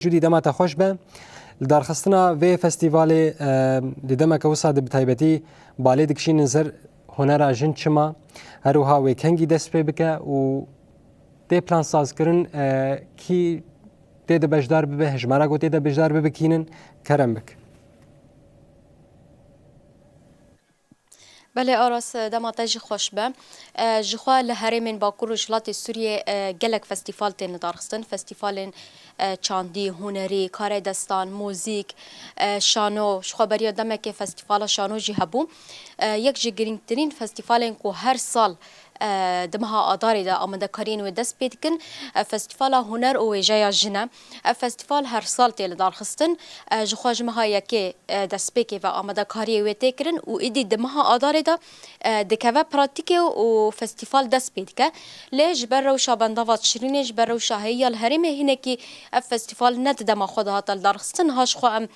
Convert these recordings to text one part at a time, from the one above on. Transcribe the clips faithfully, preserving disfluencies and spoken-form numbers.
Cûdî, dema te xweş be. Li darxistina vê festîvalê, e, di demeke wisa de bi taybetî balê dikişînin ser hunera jin çima, her wiha wê kengî dest pê bike û tê plansazkirin, e, kî tê de beşdar bibe, hejmara ku tê de beşdar bibe kî nin, kerem bik. Belê Aras, dema te jî xweş be. E, ji xwe li herêmên Bakur û Rojhilatê Sûriyê, e, gelek festîfal tên lidarxistin. Festîfalên, e, çandî, hunerî, karê destan, muzîk, e, şano. Ji xwe beriya demekê festîfala şano jî hebû. E, yek ji girîngtirîn festîfalên ku her sal, e, di meha Adarê de amadekariyên wê dest pê dikin, e, Festîfala Huner û Wêjeya Jin e. Ev festîfal her sal tê lidarxistin. E, ji xwe ji meha yekê, e, destpêkê ve amadekariyê wê tê kirin û îdî di meha Adarê de, e, dikeve pratîkê û festîfal dest pê dike. Lê ji ber rewşa bendava Tişrînê, ji ber rewşa heyî ya li herêmê hinekî ev festîfal ne di dema xwe de hate lidarxistin. Niha ji xwe em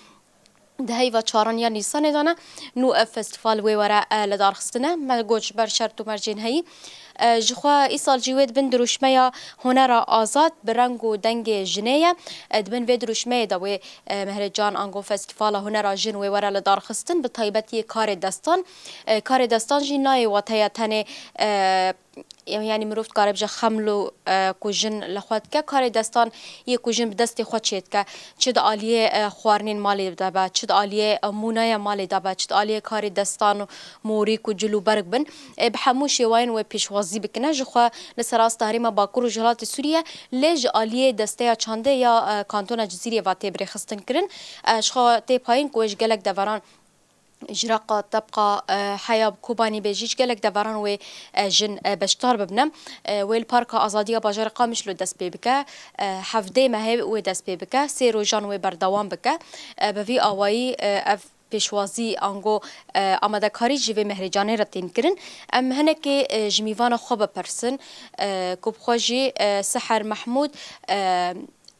di heyva çaran ya Nîsanê de ne, nû ev festîfal wê were, e, lidarxistine. Me got ji ber şert û mercên heyî. E, ji xwe îsal jî wê di bin dirûşmeya Hunera Azad bi reng û dengê jinê ye. E, di bin vê dirûşmeyê de wê, e, Mehrê Can ango Festîfala Hunera Jin wê were lidarxistin, bi taybetî yê karê destan. E, karê destan jî nayê wateya tenê, e, yanî mirov dikare bije xemlo, e, ku jin li xwe dike, karê destan yê ku jin bi destê xwe çêdike, çi di aliyê, e, xwarinên malê de be, çi di aliyê, e, mûnaya malê de be, çi di aliyê karê destan û morîk û cil û berg bin, e, bi hemû şêwayên wê pêşwazî bikine. Ji xwe li ser asta herêma Bakur û Rojhilatê Sûriye, lê ji aliyê desteya çandê ya, e, Kantona Cizîrê ve tê birêxistin kirin. E, ji xwe tê payîn ku wê ji gelek deveran ji reqa tebqa, e, heya bi Kobanî bê jî ji gelek deveran wê, e, jin, e, beşdar bibine. E, wê li Parka Azadiya bajarê Qamişlo dest pê bike. E, hevdê mehê wê dest pê bike. Sê rojan wê berdewam bike. E, bi vî awayî, e, ev pêşwazî ango, e, amadekarî ji vê Mehrê Canê re tên kirin. Em hinekê, e, ji mîvana xwe bipirsin, e, ku bi xwe jî, e, Seher Mehmûd, e,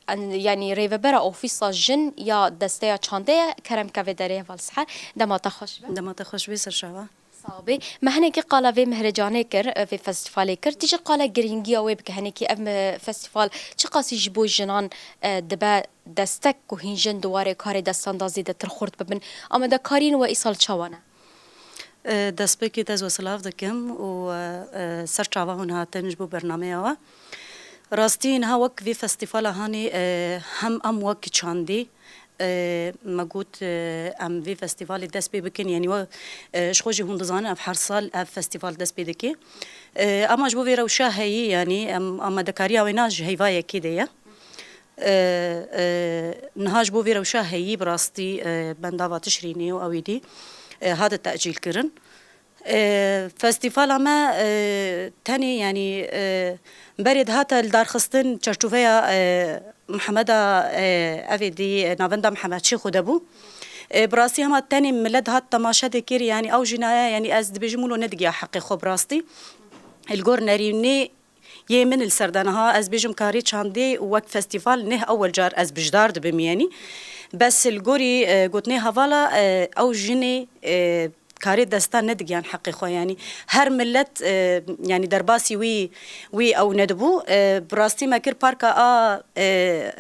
en-, yanî rêvebera ofîsa jin ya desteya çandê ye. Kerem ke vê derê heval Seher. Dema te xweş be. Dema te xweş be, serçava. Sax bê. Me hinekî qala vê Mehrê Canê kir, e, vê festîfalê kir. Tî jî qala girîngiya wê bike. Hinekî ev me-, festîfal çiqasî ji bo jinan, e, dibe destek ku hîn jin di warê karê destan de zêdetir xurt bibin. Amadekariyên we îsal çawa ne? E, destpêkê te ez we silav dikim û, e, e, ser çava hûn hatin ji bo bernameya we. Rastî niha wek vê festîfala hanê, e, hem em wek çandî, e, me got, e, em vê festîvalê dest pê bikin, yanî we, e, ji xwe jî hûn dizanin ev her sal ev festîval dest pê dike. E, ama ji bo vê rewşa heyî, yanî em amadekariya wê na ji heyva yekê de ye. E, e, niha ji bo vê rewşa heyî bi rastî, e, bendava Tişrînê û ewî dî, e, hate tecîl kirin. E, festîvala me, e, tenê, yanî, e, berê dihate lidarxistin çarçoveya, e, Mihemeda, e, evê dî, e, navenda Mihemed Şêxo de bû. E, bi rastî hema tenê milet dihat temaşe dikir, yanî ew jina ye, yanî ez dibêjim wilo nedigiya heqê xwe bi rastî. Li gor nerînê yê min li ser de niha ez bêjim karê çandê û wek festîval neh ewel car ez bijdar dibim, yanî. Bes li gorî, e, gotinê hevala, e, ew jinê, e, karê destan nedigiyan heqê xwe, yanî her milet, e, yanî derbasî wî, wî ew nedibû. E, bi rastî me kir parka a, e,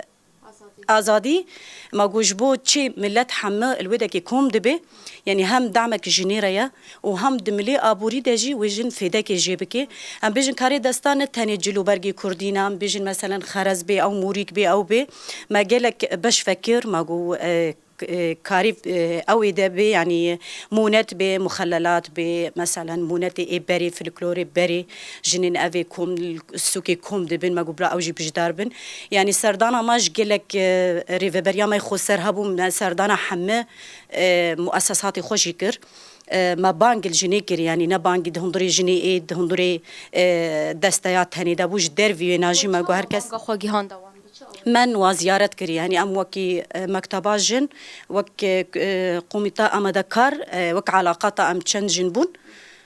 Azadî. Azadî, ma got ji bo çi milet heme li wê dekê kom dibe, yanî hem damek jinê re ye û hem di milê aborî de jî wê jin fêdekê jê bike. Em bêjin karê destan ne tenê cil û bergê kurdî ne, em bêjin meselen xerez bê, ew morîk bê, ew bê. Me gelek beş vekir, ma got, e, k-, e, karî, e, ew ê de bê, yanî mûnet bê, muxellelat bê, meselen mûnetê ê berê, folklorê berê, jinên evê kom, sûkê kom dibin, me got bira ew jî bijdar bin. Yanî serdana me ji gelek, e, rêveberiya me xweser hebû, me serdana heme, e, muesesatê xwe jî kir. E, me bang li jinê kir, yanî ne bangî di hundirê jinê ê, di hundirê, e, desteya tenê de bû, ji dervî wê najî me got her kes. Banga xwe gihanda wan. Me niha ziyaret kirî, yanî em wekî, e, mekteba jin, wek, e, komîta amadekar, e, wek elaqata em çend jin bûn.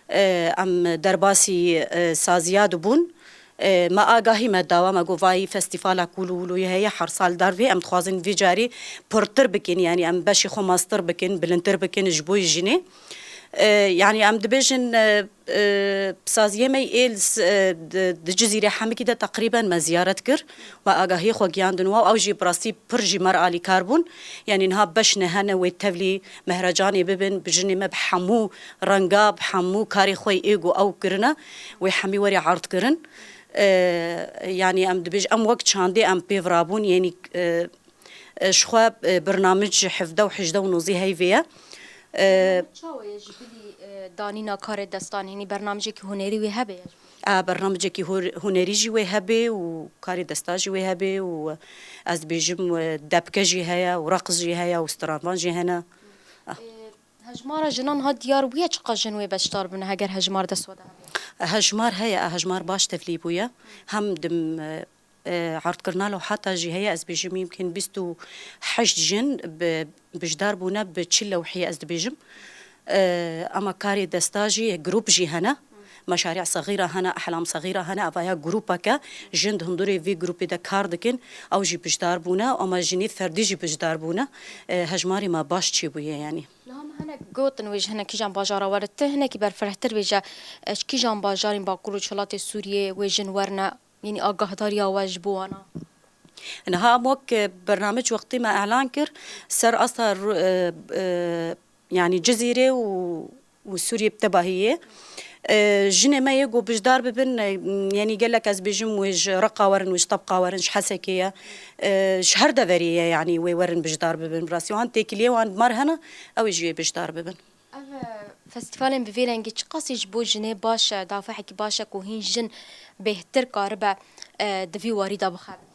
E, em derbasî, e, saziya dibûn. E, me agahî me dawa, me got vayî festîvala kûl û wilo heye, her sal dar vê, em dixwazin vî carî pirtir bikin, yanî em beşê xwe mastir bikin, bilindtir bikin ji bo jinê. E, yanî em dibêjin, e, e, saziyê me ê li s-, e, di, di Cizîrê Hemikî de teqrîben me ziyaret kir. Me agahiyê xwe giyandin wan, ew jî bi rastî pir jî me re alîkar bûn. Yanî niha beş ne hene wê tevlî mehrecanê bibin, bi jinê me bi hemû renga, bi hemû karê xwe yê êgo ew kirine, wê hemî werê erd kirin. E, yanî em dibêj-, em wek çandê em pêv rabûn, yanî, e, e, ji xwe, e, birnamij hevdeh û hejdeh û nozî heyvê ye. E, Çawa ye ji bilî, e, danîna karê destan, hînî bernamijekî hunerî wê hebe ye? A, bernamijekî hur-, hunerî jî wê hebe û karê desta jî wê hebe û ez dibêjim, e, debke jî heye û reqs jî heye û stranvan jî hene. E, hejmara jinan ha diyar bûye, çiqas jin wê beşdar bibin, heger hejmar dest we de hebe? Hejmar heye, a, hejmar baş tevlî bûye. Hem dim, e, e, erdkirina lewhata jî heye, ez dibêjim yimkin bîst û heşt jin bi, bijdar bûne bi çil lewhiyê, ez dibêjim. E, ama karê desta jî, grûp jî hene. Meşarî sexîra hene, ehlam sexîra hene, evaya grûpeke, jin di hundirê vî grûpê de kar dikin, ew jî bijdar bûne, ama jinê ferdî jî bijdar bûne. E, hejmarê me baş çêbûye yanî. Niha me hinek gotin wê ji hinek kîjan bajara were. Tu hinekî berfirehtir bêje, e, ji kîjan bajarên Bakur û Rojhilatê Sûriyê wê jin werine? Yanî agahdariya we ji bo wana? Niha em wek, e, bernamij wextê me elan kir, ser asta ru-, e, e, yanî Cizîrê û, û Sûriyê bi tebahiyê. E, jinê me yê ku bijdar bibin, e, yanî gelek ez bêjim wê ji Reqa werin, wê ji Tebqa werin, ji Hesekê ye. E, ji her deverê ye, yanî wê werin bijdar bibin. Bi rastî wan têkiliyê wan bi me re hene, ew ê jî wê bijdar bibin. Ev, e, festîvalên bi vî rengî çiqasî ji bo jinê baş e, dafehekî baş e ku hîn jin bêhtir karibe, e, di vî warî de bixebite?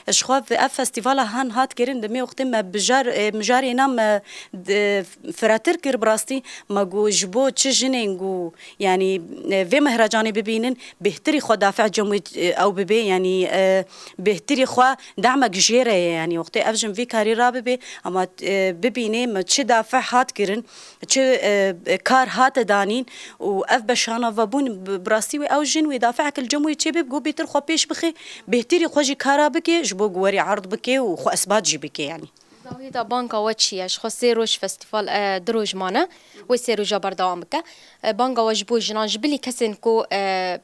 Ji xwe ev festîvala han hat kirin, di mê wextê me bijar, e, mijarê na me di, firehtir kir bi rastî. Me got ji bo çi jinên ku, yanî, e, vê mehrecanê bibînin, bêhtirî xwe dafeh cem wê, e, ew bibê, yanî, e, bêhtirî xwe demek jê re ye, yanî wextê ev jin vî karî rabibê, ama, e, bibînê me çi dafeh hat kirin, çi, e, kar hate danîn û ev beşana vebûn, bi, bi rastî wê ew jin wê dafehek li cem wê çêbê, bi ku bêtir xwe pêş bixê, bêhtirî xwe jî kara bike, ji bo ku werî erd bike û xwe isbat jî bike, yanî. Dawiyê de banga we çi ye? Ji xwe sê roj festîval, e, du roj mane, wê sê roja berdewam bike. E, banga we ji bo jinan, ji bilî kesên ku, e,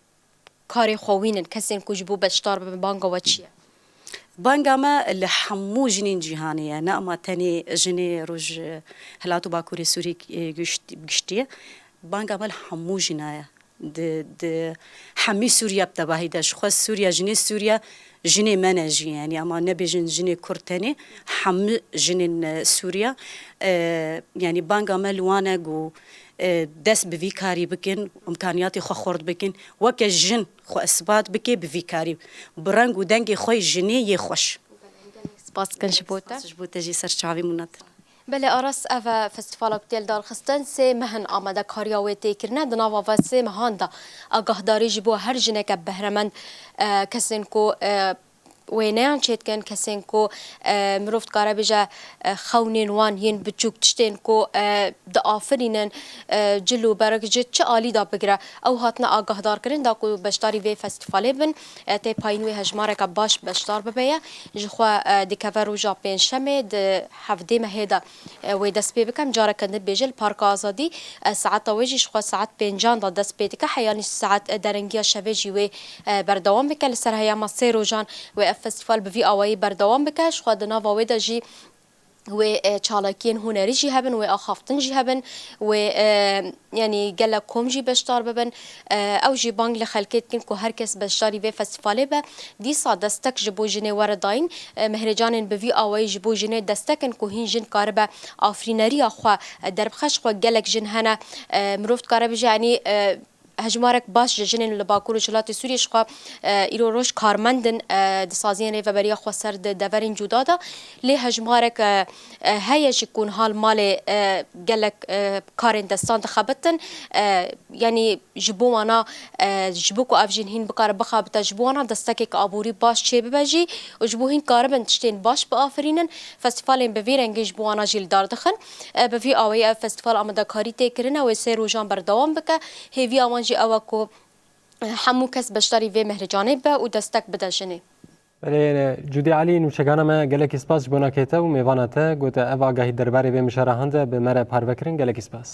karê xwe wînin, kesên ku ji bo beşdar bibin, banga we çi ye? Banga me li hemû jinên cîhanê ye, ne ama tenê jinê Roj-, Hilat û Bakurê Sûrî, e, gişt-, giştî ye. Banga me li hemû jina ye. Di, di hemî Sûriye bi tebahî de. Ji xwe Sûriye, jinê Sûriye, jinê me ne jî, yanî, ama nebêjin jinê Kurd tenê, hemî jinên, e, Sûriye. E, yanî banga me li wan e ku, e, dest bi vî karî bikin, îmkaniyatê xwe xurt bikin. Weke jin xwe isbat bike bi vî karî. Bi reng û dengê xwe jinê yê xweş. Spas dikin ji bo te. Spas ji bo te jî, ser çavî mûnatin. Belê Aras, ev e festîvala ku tê li dar xistin, sê meh in amadekariya wê tê kirine. Di nava ve sê mehan de agahdarî ji bo her jineke behremend, e, kesên ku, e, wêneyan çêdikin, kesên ku, e, mirov dikare bêje, e, xewnên wan yên biçûk, tiştên ku, e, diafirînin, e, cil û berek ji çi alî de bigire, ew hatine agahdarkirin da ku beşdarî vê festîvalê bin, e, tê payîn wê hejmareke baş beşdar bibe ye. Ji xwe, e, dikeve roja pêncşemê di hevdê mehê de, e, wê dest pê bike. Em careke din bêje li Parka Azadî, e, saeta wê jî ji xwe saet pêncan de dest pê dike. Heyanî saet, e, derengiya şevê jî wê, e, berdewam bike. Li ser heyama sê rojan wê ev festîval bi vî awayî berdewam bike. Ji xwe di nava wê de jî wê, e, çalakiyên hunerî jî hebin, wê axaftin jî hebin, wê, e, yanî gelek kom jî beşdar bibin. E, ew jî bang li xelkê dikin ku her kes beşdarî vê festîvalê be. Dîsa destek ji bo jinê were dayîn. E, mehrêcanên bi vî awayî ji bo jinê destek in ku hîn jin karibe afirîneriya xwe, e, derbixe. Ji xwe gelek jin hene, e, mirov dikare bije, yanî, e, hejmarek baş ji jinên li Bakur û Rojhilatê Sûriyê ji xwe, e, îro roj karmend in, e, di saziyên rêveberiya xweser di deverên cuda de. Lê hejmarek, e, e, heye jî ku niha li malê, e, gelek, e, karên destan dixebitin. E, yanî ji bo wana, e, ji bo ku ev jin hîn bikare bixebite, ji bo wana destekek aborî baş çêbibe jî û ji bo hîn karibin tiştên baş biafirînin. Festîvalên bi vî rengî ji bo wana jî li dar dixin. E, bi vî awayî ev festîval amadekarî tê kirine, wê sê rojan berdewam bike. Hêviya wan jî ew e ku, e, hemû kes beşdarî vê mehrecanê be û destek bide jinê. Belê, Cûdî Elî, nûçegana me, gelekî spas ji bona kê te û mêvana te, ku te ev agahî derbarê vê mijara hande bi me re parve kirin, gelekî spas.